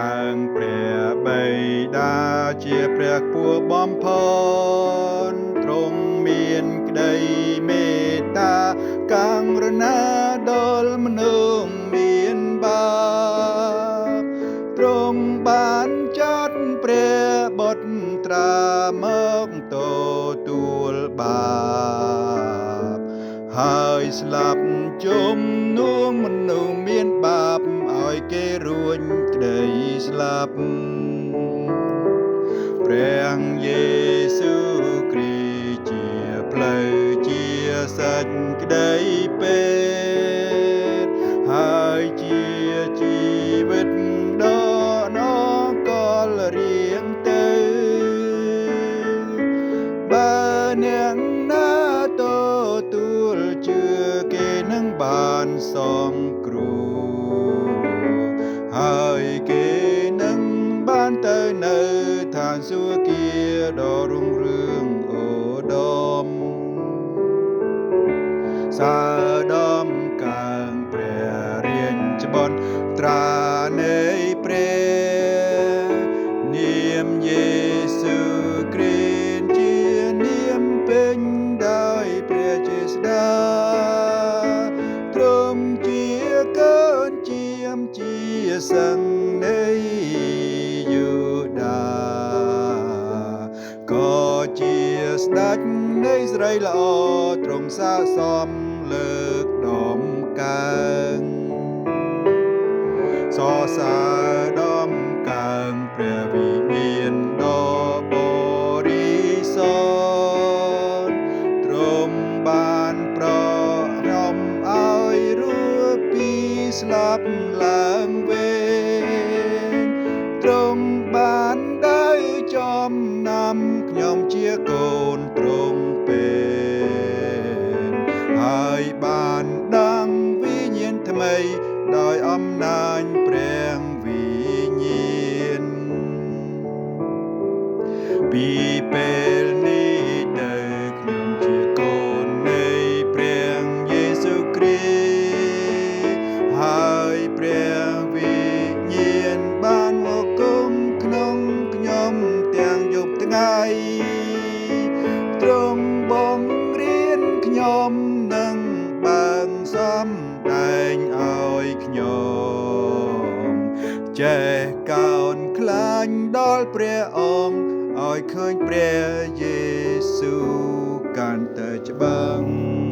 កើងព្រះបិតាជាព្រះខ្ពស់បំផុតទ្រង់មានក្តីមេត្តាករុណាដល់មនុស្សមានបាបទ្រង់បានចាត់ព្រះបុត្រាមកទទួលបាបហើយស្លាប់ជំនួសមនុស្សមានបាបឲ្យគេរួចក្តីស្លាប់ព្រះយេស៊ូវគ្រីស្ទជាផ្លូវជាសេចក្តីពិតហើយជាជីវិតដ៏អកលរៀងទៅបើអ្នកណាទទួលជឿគេនឹងបានសង្គ្រោះហើយគេនឹងបានទៅនៅឋានសួគ៌ដ៏រុងរឿងឧត្តមសើដំកើងព្រះរាជបុត្រានៃព្រះនាមយេស៊ូវគ្រីស្ទជានាមពេញដោយព្រះចេស្តាទ្រង់ជាកូនជាមជាសង្ឃនៃយូដាក៏ជាស្ដេចនៃស្រីល្អទ្រង់ស័ក្តិសមលើកដំកើងសរសើរដំកើងព្រះវិញ្ញាណដ៏បរិសុទ្ធទ្រង់បានប្ររំឲ្យរួចពីស្លាប់ឡើងវិញទ្រង់បានដៅចំណាំខ្ញុំជាកូនទ្រង់ពេនហើយបានដាំងវិញ្ញាណថ្មីដោយអំណាចព្រះវិញ្ញាណពីពេលនេះទៅខ្ញុំជាកូននៃព្រះយេស៊ូវគ្រីស្ទហើយព្រះវិញ្ញាណបានមកគង់ក្នុងខ្ញុំទាំងយប់ថ្ងៃទ្រង់បង្រៀនខ្ញុំនឹងបើងសំដែងឲ្យខ្ញុំចេះកោនខ្លាញ់ដល់ព្រះអង្គឲ្យឃើញព្រះយេស៊ូវកាន់តែច្បាស់។